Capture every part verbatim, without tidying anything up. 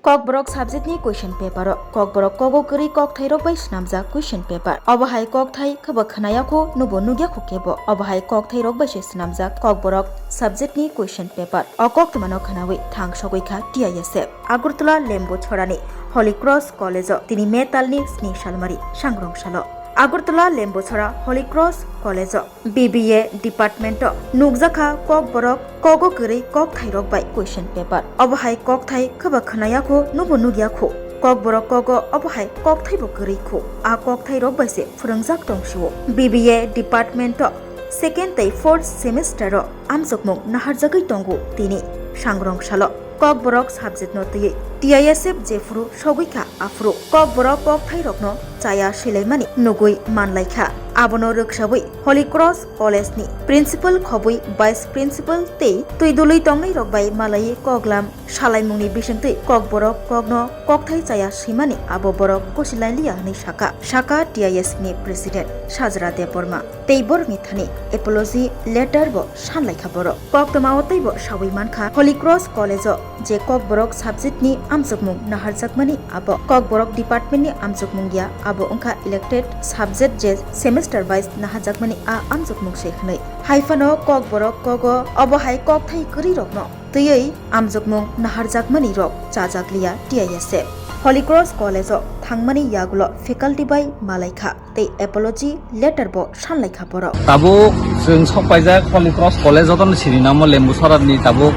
Kokborok subject ni question paper o Kokborok kogo kwrwi kokthairok bai swnamjak question paper. Obo hai kokthai khwbo khwnaya kho, nubo nukya kho kebo. Obo hai kokthairok bai se swnamjak Kokborok subject ni question paper. O koktwmano khwnawi thang sogwi kha T I S F. Agartala Lembuchorani Holy Cross College o tini May talni sni salmari sangrong salo. Agartala Lembuchora Holy Cross College o B B A department o nukjakha Kokborok kogo kwrwi kokthairok bai question paper. Obo hai kokthai khwbo khwnaya kho, nubo nukya kho. Kokborok kogo obo hai kokthaibo kwrwi kho. A kokthairok bai se phwrwngjak tong sio. B B A department o second tei fourth semester o amjokmung naharjagwi tongo tini sangrong salo. Kokborok subject no twiwi T I S F jephuru sogwi kha aphuru Kokborok kokthairokno chaya swilaimani nugwi manlaikha. Abono rwksawi Holy Cross College ni principal khobwi vice principal tei twi dului tongnairok bai malaiwi koklam salaimungni bisingtwi Kokborok kokno kokthai chaya swimani abo borok kusilailiya hwnwi saka, saka T I S F ni president Sajra Debbarma. Tei borokni thani apology letter bo sanlaikha borok. Koktwmao teibo sawi mankha, Holy Cross College o je Kokborok subject ni amjokmung naharjakmani abo Kokborok department ni amjokmung ya, abo wngkha elected subject je semester wise naharjakmani a amjokmung se hwnwi. Haiphano Kokborok kogo obo hai kokthai kwrwi rokno twiwi amjokmung naharjakmani rok chajakliya T I S F. Holy Cross College o thangmani yagulo faculty bai malaikha tei apology letter bo sanlaikha borok. Tabuk chwng sok paijak Holy Cross College, jotono siri namo Lembuchorani tabuk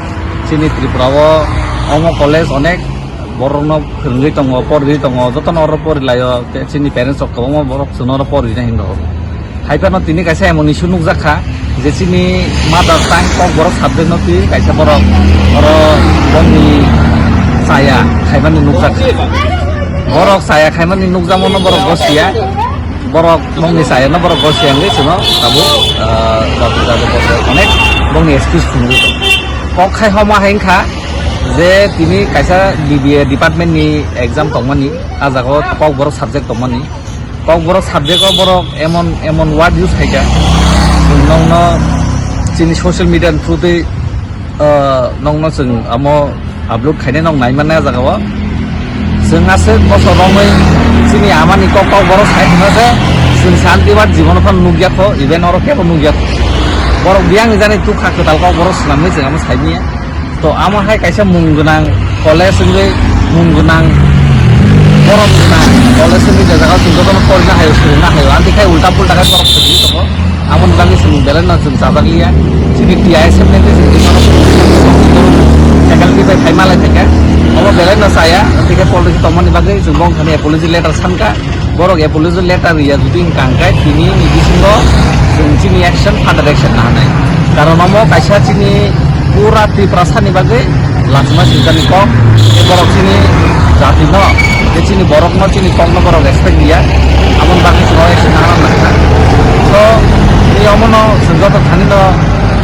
chini Tripura o omo college onek borokno phwrwngwi tongo, porwi tongo, jotono oro porilaio, tei chini parents rok kwbangma borok chwngno oro porwina hinwi rw. Haiphano tini kaisa emon issue nukjak kha je chini mother tongue Kokborok subject no twi kaisa borok oro bongni chaya khaimani nukjak kha. Borok chaya khaimani nukjakmano borok gosiya. Borok bongni chayano borok gosiya wngwi chwngno tabuk, ah, jabu jabu borok onek bongni excuse phunugwi tongo. Kok khai homa hai wngkha je tini kaisa B B A department ni exam tongmani, ah jagao Kokborok subject tongmani. Kokborok subject o borok emon, emon word use khaikha, chwng nokno chini social media ni through twi, ah, nokno chwng amo upload khainai nok nai mannai ah jagao. Chwng aswk bosor romwi chini amani kok Kokborok sai hwnma se chwng santi ba jibono phano nukya kho, even oro kebo nukya kho. Borok biyang ni jani tukha kwtal Kokborok swnamwi chwng amo sai manya. To amo hai kaisa mung gwnang college wngwi mung gwnang borok gwnang college wngwi je jaga chwng jotono porina haio, swrwngna haio, amtwi khai ulta pulta khai borok swrwngwi tongo. Amoni bagwi chwng belai no chwng chajak liya. Chini T I S F ni twi chwng faculty bai khai malai thangkha. Omo belai no chaya, amtwi khai politics tongmani bagwi chwng bongthani apology letter sankha. Borok apology letter riya jodi wngkha hwnkhe tini ni bisingo chwng chini action, further action nahanai. Karon omo kaisa chini pura Tiprasani bagwi lachima sinjani kok, tei borok chini jatino, tei chini borokno, chini kokno borok respect riya, aboni bagwi chwng action nahana nangkha. So, tini omono chwng joto thanino,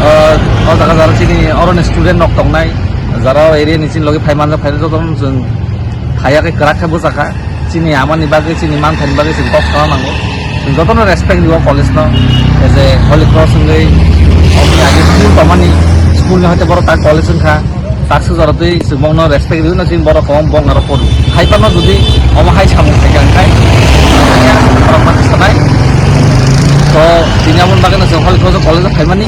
ah, o jaga jara chini oroni student rok tongnai, jara o area ni chini logi phai manjak, phai jotono chwng phaiya khe kwrak khe bwchakha. Chini amani bagwi, chini manthani bagwi chwng kok sana nango. Chwng jotono respect rio college no. As a Holy Cross wngwi, oboni age school tongmani, school ni hoite borok tak college wngkha. Tak sujaro twi chwng bongno respect riwi no chini borok kok bong aro podo. Hai phano jodi omo hai samung khaikha hwnkhe, borok mani sanai. To, tini amoni bagwi no chwng Holy Cross college o phaimani.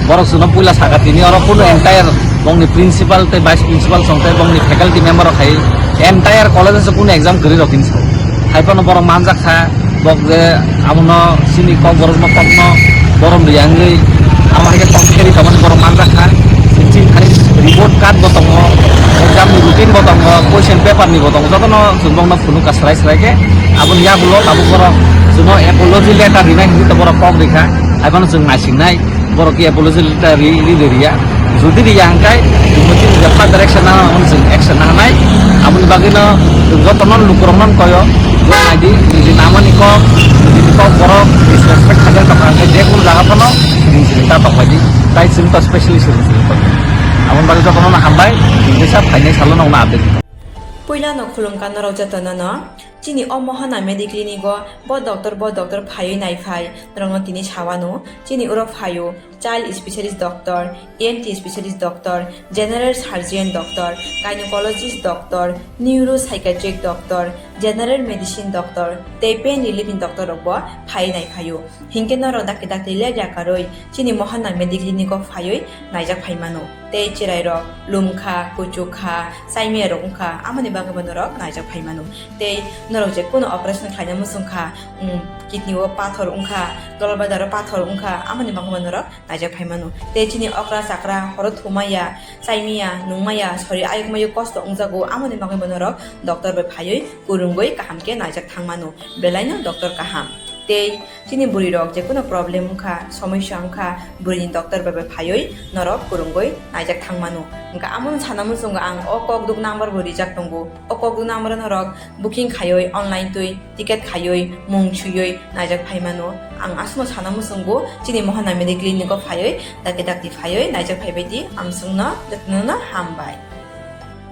Borok chwngno puila saka tini oro kunu entire bongni principal tei vice principal song tei bongni faculty member rok hai entire college o kunu exam kwrwi rok hinwi sao. Hai phano borok manjak kha, bok je abono chini kok borokno kokno borom riya wngwi amo hai khe kok kheri tongmani borok manjak kha. Chini khai report card bo tongo, exam ni routine bo tongo, question paper ni bo tongo, jotono chwng bongno phunuk kha swrai swrai khe. Aboni yagulo tabuk borok chwngno apology letter rinai hinwi to borok kok rikha, hai phano chwng naisingnai. Borok khe apology letter ri, ri, ri, riya. Jodi riya hwnkhe, chini je further action nana, hwnwi chwng action nahanai. Aboni bagwino chwng jotono lukurokno koyo, je naidi, niji namani kok, nijini kok borok disrespect khaijak tongkha hwnkhe, je kunu jaga phano siring siring ta tongbaidi. Tai chwng to specially siring siring tongkha. Aboni bagwi jotono hambai, chwng kisa phainai salo nokno update. Puila no khulumkha norok jotono no. Chini o Mohana Mediclinic o bo doctor, bo doctor phaiwi naiphai, norokno tini sawano. Chini oro phaio child specialist doctor, E N T specialist doctor, general surgeon doctor, gynecologist doctor, neuropsychiatric doctor, general medicine doctor, tei pain relief ni doctor rok bo phaiwi naiphaio. Hinkhe norok dakti dakti ler yakarwi chini Mohana Mediclinic o phaiwi naijak phaimano. Tei chwrairok lumkha, kuchukha, chaimiyarok wngkha, amoni bagwi bo norok naijak phaimano. Tei norok je kuno operation khlaina muchungkha, um, kidney o pathor wngkha, dolbadaro pathor wngkha, amoni bagwi bo norok naijak phaimano. Tei chini okra chakra horo thumaya, chaimiya, nungmaya, sori ayukmayo kosto wngjago, amoni bagwi bo norok doctor bai phaiwi kwrwngwi kaham khe naijak thangmano. Belaino doctor kaham. Tei chini bwrwi rok je kuno problem wngkha, somosya wngkha, bwrwini doctor bai bai phaiwi norok kwrwngwi naijak thangmano. Wngkha amono sana muchungo ang o kokduk number bo rijak tongo. O kokduk number o norok booking khaiwi online twi ticket khaiwi mung swiwi naijak phaimano. Ang aswkno sana muchungo chini Mohana Mediclinic o phaiwi dakti dakti phaiwi naijak phaibaidi amswkno jotono hambai.